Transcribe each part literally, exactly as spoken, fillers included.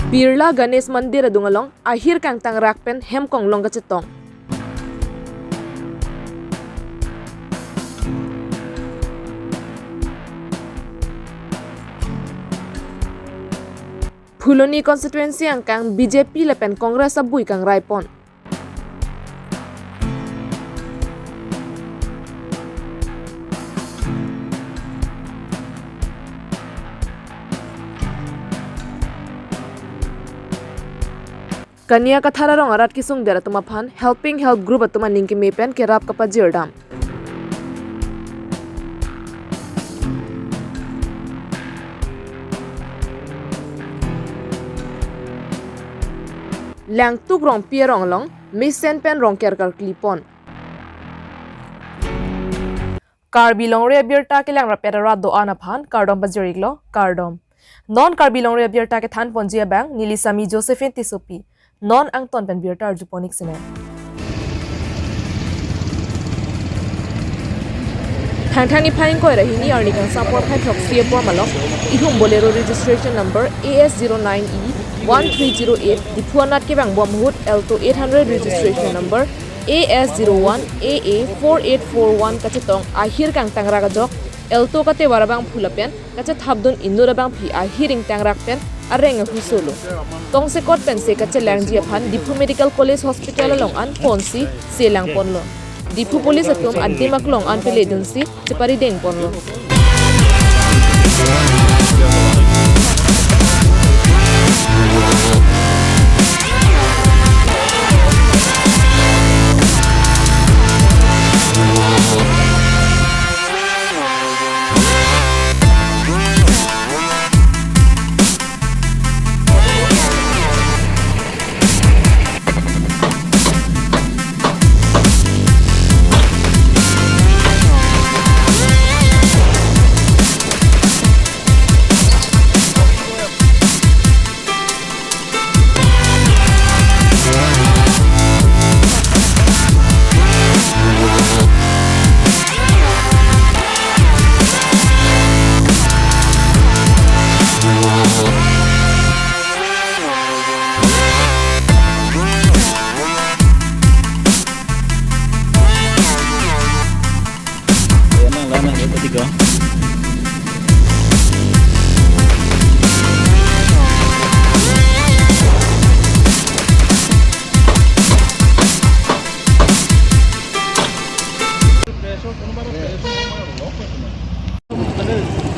Birla Ganesh Mandir adung along ahir kangtangrak pen hem konglong kachetong. Phuloni constituency angkang B J P lapen Congress abui kangrai pon. Kania Kathar arong arat kesung der atum aphan Helping Help Group atum aning keme pen kerap kapajirdam. Langtuk Rongpi arong along mesen pen rong kerkar klipon. Karbi Longri Abirta kelang rapet arat do-an aphan kardom pajir-iklo, kardom. Non Karbi Longri Abirta kethan ponji abang neli Sami Josephine Tissopi. Non angton pen birta arjupon-ik sene. Thangthang niphai ingkoi ra hini arni kangsam porphai throksi apor malok ihum Bolero registration number A S zero nine E one three zero eight, Diphu anat kevang bom ahut Alto eight hundred registration number A S zero one A A four eight four one kachetong ahir kangtangrak ajok Alto katevar abangphu lapen kachethapdun inut abangpi ahir ingtangrak pen areng ahusolo. Tongsekot pensi kachelangji aphan Diphu Medical College Hospital along an ponsi selangponlo. Diphu Police atum adim aklong an peledunsi cheparidengponlo.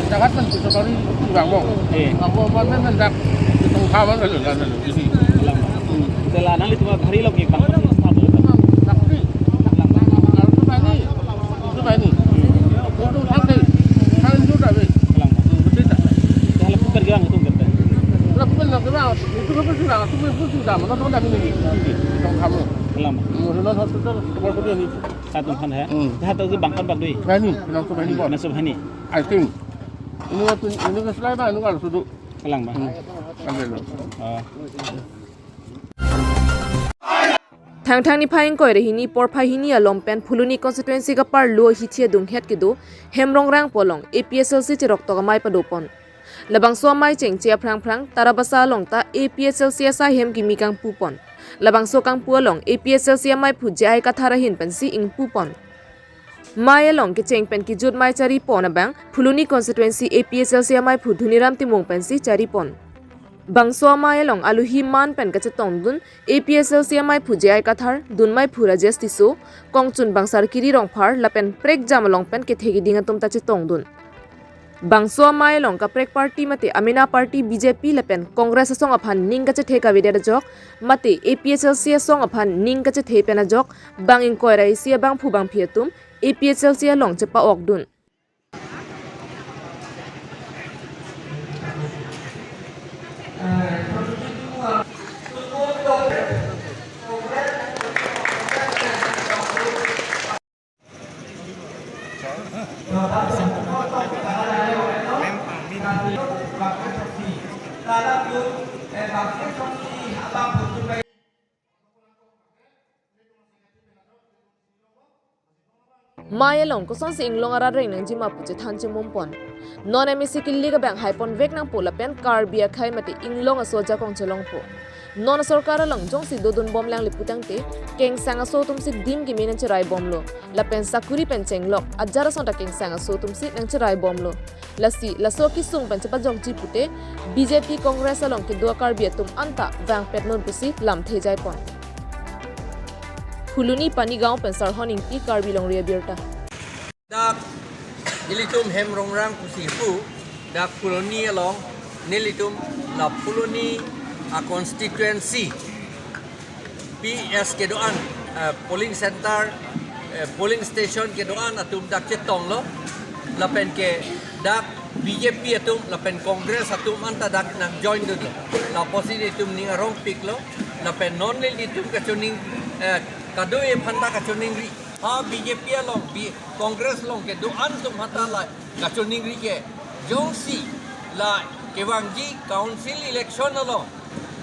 Jagat man puso kari bang mo. Eh. Bang mo man man dak itong kawan lalu lalu isi. Alam. Hmm. Hala nanglitum bhari lok-ik bang. Dak ni. Alam. Alam tu bani. Tu bani. Itu hak deh. Kan itu dah be. Alam. Hmm, betul tak? Hala pukar gang itu kata. Lapu kan nak kira itu kan sudah, itu pun sudah. Mana tu dah ni. Itong kamu. Alam. Menurut hospital, tempat dia ni. Satu kan ya. Hmm. Dah tahu ke bangkan bang dui. Bani, kenapa tu bani bang? Nasib hani. I think. Ini waktu ini ke selai bang, ini kalau sudah. Kalang ba? Hmm. Kan dulu. Oh. Thangthang niphai ingkoi ra hini porphai hini along pen Phuloni constituency kaparlo hithi adunghet kedo Hemrongrang polong A P H L C cheroktok amei padopon. Labangso amei chengche aphrang phrang Tarabasa along ta A P H L C asai hem kimi kangpupon. Labangso kangpu along A P H L C ameiphu J I Kathar ahin pensi ingpupon. Mei along kecheng pen kejut mei charipon abang Phuloni constituency A P H L C ameiphu Dhoniram Timung pensi charipon. Bangso amei along aluhi man pen kachetongdun A P H L C ameiphu J I Kathar, dunmeiphu Rajesh Tisso, kongchun bangsar Kiri Rongphar lapen prekjam along pen kethe keding atum ta chetongdun. Bangso amei along kaprek party mate amena party B J P lapen Congress asong aphan ning kachethe kavedet ajok mate A P H L C asong aphan ning kachethe pen ajok bang ingkoi ra isi abangphu bangphi atum A P H L C along chepa-okdun. Mei along kosonsi inglong arat reng nangjima pu chethan chemum pon. Non M A C kilik abang haipon vek nangpo lapen Karbi akhei mate inglong aso ajakong chelongpo. Non asorkar along jongsi dodun bom langle putangte, kengsang aso atumsi dim kimi nangcherai bomlo. Lapen sakuri pen chenglok ajar ason ta kengsang aso atumsi nangcherai bomlo. Lasi laso akesung pen chepajokji pute B J P Congress along kedo a-Karbi atum anta vangpet non pusi lamthe jaipon. Phuloni Panigaon pen Sarhon Ingti, Karbi Longri Abirta. Dak ilitum hem rongrang pusi pu, dak Phuloni along, nelitum la Phuloni a-constituency P S kedo-an, eh, polling center, eh, polling station kedo-an atum dak chetonglo, lapen ke dak B J P atum lapen Congress atum anta dak nangjoindunlo. Lapusi nelitum ning arongpiklo, lapen non nelitum kachoning, eh, kadokave aphan ta kachoningri. Ha B J P along, B-, Congress along kedo-an atum aphanta la kachoningri ke, jongsi la kevangji council election along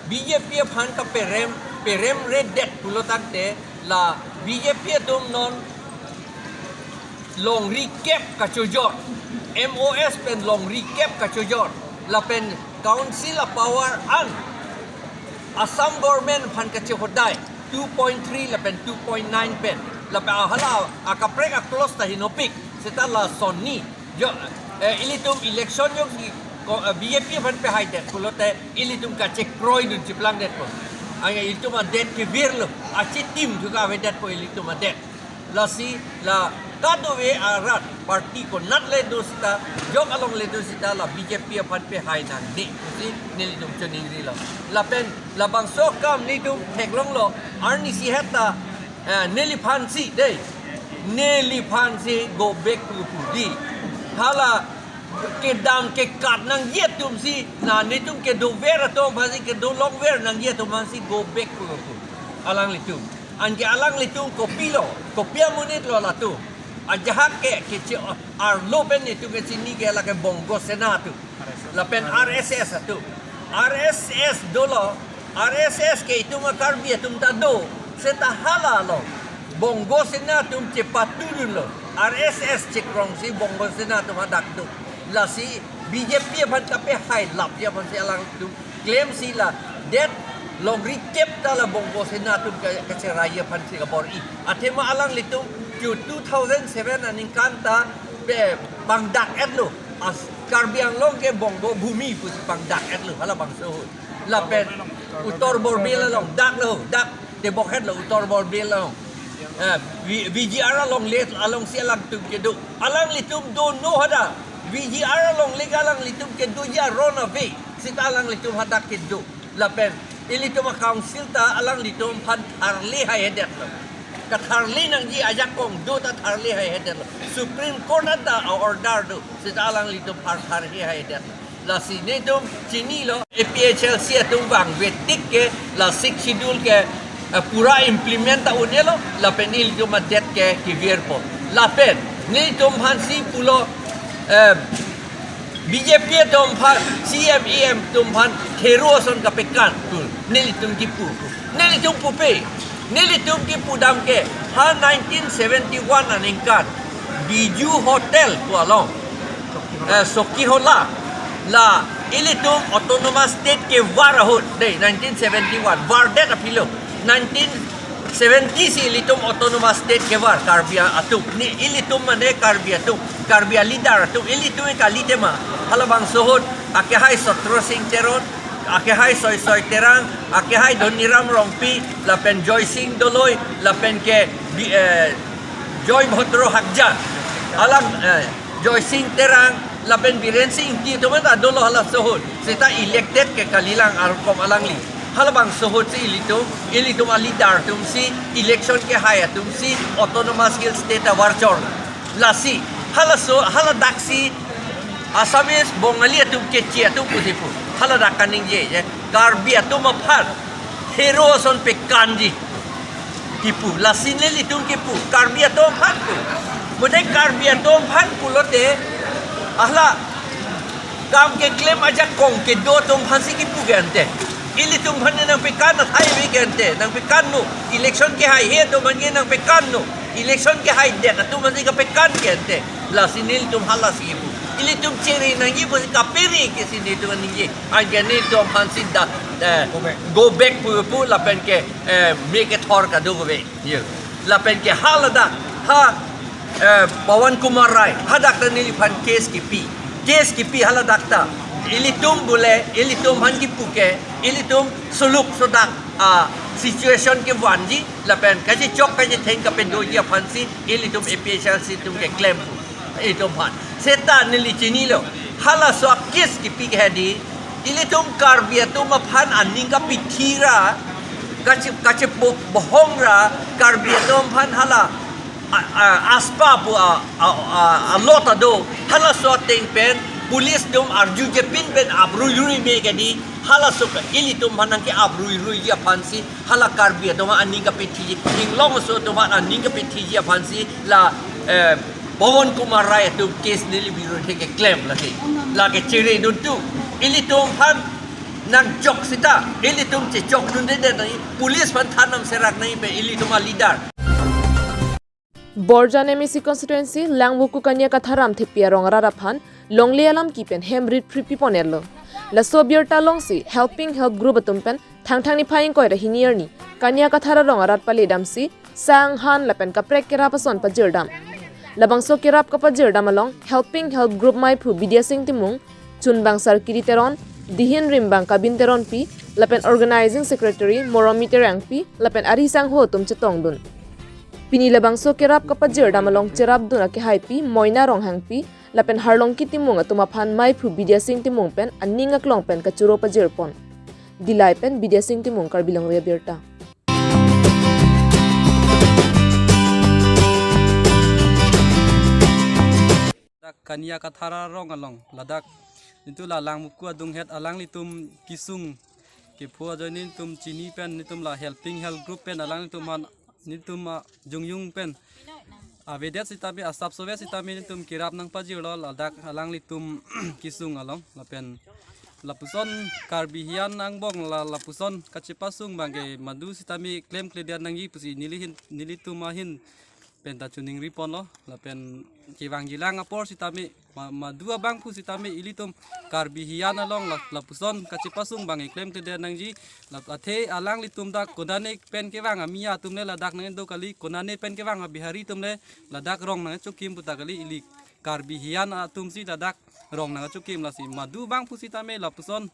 B J P aphan kaperem, peremredet pulotangte la B J P atum non longri kep kachojor, M O S pen longri kep kachojor, lapen council a-power an Assam government aphan kachehodai two point three lapen two point nine pen, lapen ahala akaprek a-clause ta hinopik, seta lasonni jo, eh, ilitum election jongsi ko, eh, B J P aphan pehaidet pulote ilitum kachekroidun chiplangdetpo. Anga ilitum adet kevirlo, achitim thuka avedetpo ilitum adet. Lasi la kadokave arat party konat le do seta, jok along le do seta la B J P aphan pehai nangji pusi nelitum choningrilo. Lapen labangso akam nelitum theklonglo, arnisi heta, eh, neliphansi dei, neliphansi go back to pu di. Hala kedam kekat nangji atumsi, la nelitum kedover atum aphansi, kedolongver nangji atum aphansi go back to pu. Alanglitum. Anke alanglitum kopilo, kopi amonitlo latum. Ajahak ke, keche-, arlo pen nelitum kechini ke lake Bongo Sena atum. Lapen R S S atum. R S S dolo, R S S ke itum a-Karbi atum ta do, seta hala lo. Bongo Sena atum chepatudunlo. R S S chekrongsi Bongo Sena atum hadak do. Lasi B J P aphan kapehailapji aphansi alangtum klemsi la det longri kep ta la Bongo Sena atum ke, kacheraiji aphansi kabor-i. Athema alanglitum ju two thousand seven aningkan ta pe pangdak-etlo. As Karbi Anglong ke Bongo Bhumi pusi pangdak-etlo halabangso ahut. Lapen Uttar Borbil along daklo, dak tebok-etlo Uttar Borbil along. Eh, V-, V G R along le, alongsi alangtum kedo. Alanglitum do no hadak. V G R along le alanglitum kedoji aron ave. Seta alanglitum hadak kedo. Lapen ilitum a-council ta alanglitum aphan tharli haihedetlo. Katharli nangji ajakong do ta tharli haihedetlo. Supreme Court anta a-order do. Seta alanglitum aphan tharli haihedetlo. Lasi nelitum chinilo, A P H L C atum vangve tik ke la Sixth Schedule ke, eh, pura implement ta un-elo, lapen ilitum adet ke kevirpo. Lapen nelitum aphansi pulo, eh, B J P atum aphan, C M E M atum aphan, thero ason kapekan pu nelitum kipu. Nelitum pupe, nelitum kipudam ke, ha nineteen seventy-one aningkan Biju Hotel pu along, eh, Sokihola, la ilitum Autonomous State kevar ahut, dei, nineteen seventy-one, vardet aphi lo, nineteen seventy si ilitum Autonomous State kevar Karbi atum, ne ilitum mane Karbi atum, Karbi a-leader atum, ilitum kali tema, halabangso ahut, akehai Satro Sing Teron, akehai Soisoi Terang, akehai Dhoniram Rongpi, lapen Joysing Doloi, lapen ke, bi-, eh, Joy Bhodro Hagja, alang, eh, Joysing Terang, lapen Biren Sing Ingti atum ta dolo halaso ahut. Seta elected ke kalilang arkom alangli. Halabangso ahutsi ilitum, ilitum a-leader atumsi, election kehai atumsi, Autonomous Hill State avarchor. Lasi, halaso, haladaksi, Assamese, Bongali atum kechi atum pusi pu. Haladak kaningje, je, Karbi atum aphan thero ason pekanji kipu. Lasi nelitum kipu. Karbi atum aphan pu. Mane Karbi atum aphan pulote, hala kam keklem ajakong kedo atum aphansi kipu ke ante. Ilitum aphan nangpekan athai ave ke ante. Nangpekan no. Election kehaihe atum aphan nangpekan no. Election kehaidet atum aphansi kapekan ke ante. Lasi nelitum halasi pu. Ilitum chere nangji pusi kapere ke si nelitum ningje. Anke nelitum aphansi dak, eh, go back. Go back pu pu lapen ke, eh, me kethor kado go back. Ye. Lapen ke haladak ha, eh, Pawan Kumar Rai hadak ta neliphan case kipi. Case kipi haladak ta. Ilitum bule, ilitum aphan kipu ke, ilitum suluk sodak, ah, situation kevanji, lapen kachechok kachetheng kapedoji aphansi, ilitum A P H L C atum keklem pu. Ilitum aphan. Seta neli chinilo. Halaso a-case kipi ke hedi, ilitum Karbi atum aphan aning kapithi ra, kache, kache bo-, bohong ra, Karbi atum aphan hala, a, a, aspa pu a, a, a, a lot ado, halaso ateng pen, police atum arjuje pin pen abrui rui me ke di, halaso ke ilitum aphan nangke abrui ruiji aphansi, hala Karbi atum aning kapithiji, inglong aso atum aning kapithiji aphansi, la, eh, Pawan Kumar Rai atum case neli biruthe keklem lake. Lake chere dun tu. Ilitum aphan nangjok sita. Ilitum chechok dunde den nangji. Police aphan than nam serak nangji pen ilitum a-leader. Borjan M A C constituency, Langvoku Kania Katharam Thepi arong arat aphan longle alam kipen hem rit phri pipon erlo. Laso abirta alongsi Helping Help Group atum pen Thangthang niphai ingkoi ra hini arni Kania Kathar arong arat pale damsi sang han lapen kaprek kerap ason pajirdam. Labangso kerap kapajirdam along Helping Help Group maiphu Bidya Sing Timung, chunbang Sarkiri Teron, dihin rimbang Kabin Teronpi, lapen organizing secretary Moromi Terangpi, lapen ari sangho atum chetongdun. Pini labangso kerap kapajirdam along cherapdun akehaipi Moina Ronghangpi, lapen Harlongki Timung atum aphan maiphu Bidya Sing Timung pen aning aklong pen kachoro pajirpon. Dillai pen Bidya Sing Timung, Karbi Longri Abirta. Dak Kania Kathar arong along, ladak nelitum la Langvoku adunghet alanglitum kesung kepho ajoine nelitum chini pen, nelitum la Helping Help Group pen alanglitum aphan nelitum, ah, jongjung pen avedet sitame, asap sove sitame nelitum kerap nangpajirlo, ladak alanglitum kesung along. Lapen lapuson Karbi hiyan angbong la, lapuson kachepasung abangke madu sitame klemkledet nangji pusi neli ahin, nelitum ahin pen ta choningri ponlo. Lapen kevangjilang apor sitame, ma-, madu abang pu sitame ilitum Karbi hiyan along la, lapuson kachepasung abangke klemkledet nangji. Lap-, athe alanglitum dak konane pen kevang a-Miya atum le ladak nangdo kali, konane pen kevang a-Bihari atum le ladak rong nangchokim pu ta kali, ili Karbi hiyan atumsi ladak rong nangchokim, lasi madu abang pu sitame lapuson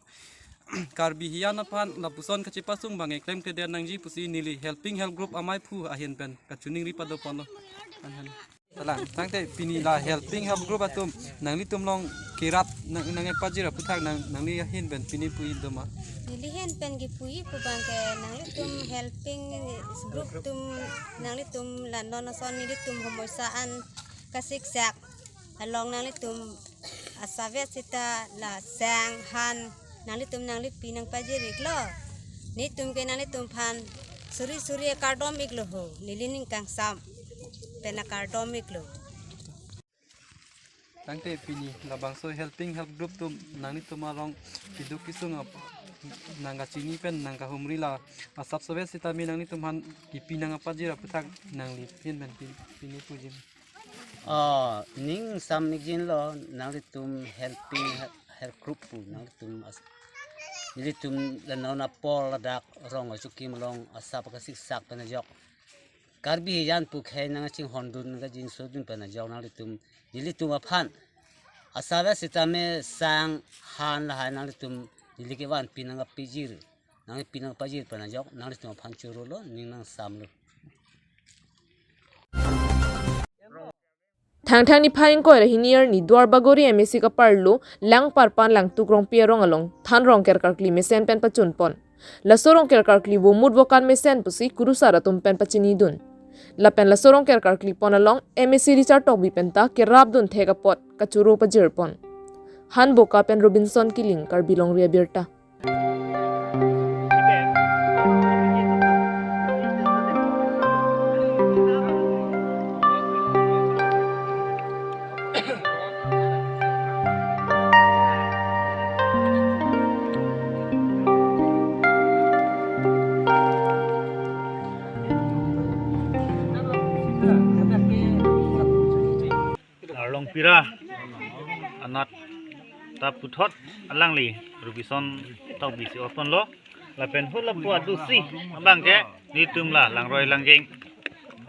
Karbi hiyan aphan lapuson kachepasung abangke klemkledet nangji pusi neli Helping Help Group amaiphu ahin pen kachoningri pado ponlo. An han. Talang, tangte pini la Helping Help Group atum nanglitum along kerap nang, nangpajir aputhak nang, nangli ahin pen pini pu-i doma? Neli ahin pen kipu-i pu abangke nanglitum Helping Group atum, nanglitum la non ason nelitum homoisa an kasiksak along nanglitum asap seta la sang han nanglitum nangli pi nangpajir iklo. Netum ke nanglitum aphan suri suri kardom iklo ho. Neli ning kangsam pen kardom iklo. Tangte pini labangso Helping Help Group atum nanglitum arong keduk kesung ap-, nangkachini pen nangkahumri la asap sove sitame nanglitum aphan kipi nangpajir aputhak nangli ahin pen pin-, pini puji. Oh, ning sam ning jin lo, nanglitum Helping He-, Help Group pu, nanglitum as-, nelitum la non apor ladak rong achokim along asap kasiksak pen ajok. Karbi hiyan pu khei nangchinghondun nangkajinsodun pen ajok nanglitum, nelitum aphan asap sitame sang han lahai nanglitum neli kevan pi nangpajir, nangpi nangpajir pen ajok nanglitum aphan chorolo, ning nangsamlo. Thangthang niphai ingkoi ra hini arni Duar Bagori M A C kaparlo Langparpan Langtuk Rongpi arong along than rongker karkli mesen pen pachunpon. Laso rongker karkli vomut vokan mesen pusi kurusar atum pen pachinidun. Lapen laso rongker karkli pon along M A C Richard Tokbi pen ta kerapdun thek apot kachoro pajirpon. Hanboka pen Robinson Killing, Karbi Longri Abirta. Nat ta puthot alangli Robinson Tokbi si otponlo. Lapen hula pu adusi abangke nelitum la langroi langjeng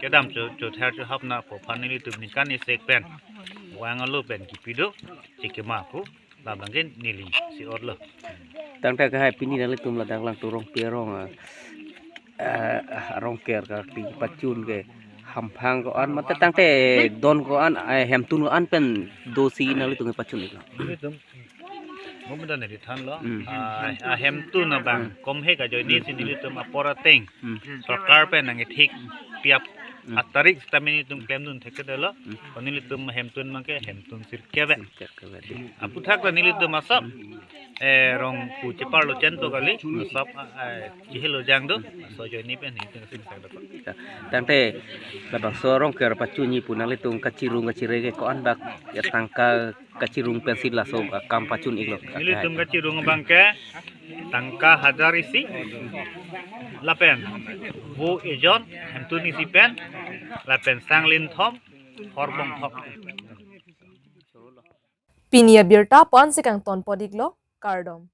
kedam cho chother chohap na aphan nelitum ningkan isek pen vang alo pen kipi do chikima pu labangke neli si otlo. Tangte kahai pini nanglitum ladak Langturong Pirong, ah, ah, Rongker karpi pachun ke hamphang ko-an mate tangte don ko-an, eh, hemtun ko-an pen dosi nanglitum pachun iklo. Nelitum mumda neli thanlo. Hmm. Ah, ah, hemtun abang kom he kajoine si nelitum apor ateng. Hmm. Sorkar pen nangkethik piap Hmm. atarik sitame nelitum klemdun thekthedetlo. Hmm. Ko nelitum hemtun abangke hemtun sirkep. Sirkep. Aputhak ta nelitum asap, eh, rong pu cheparlo chen to kali, asap, eh, chihelo jang do, so joini pen nelitum sing sang dapat. Tangte labangso Rongker pachunji pu nanglitum kachirung kachire ke ko-an bak ya tangka kachirung pensi laso akam pachun iklo. Nelitum kachirung abangke tangka hajar isi, lapen vo ejon, hemtun isi pen, lapen sang lim thom, hor bong thom. Pini abirta pu-an si kangton pon iklo, kardom.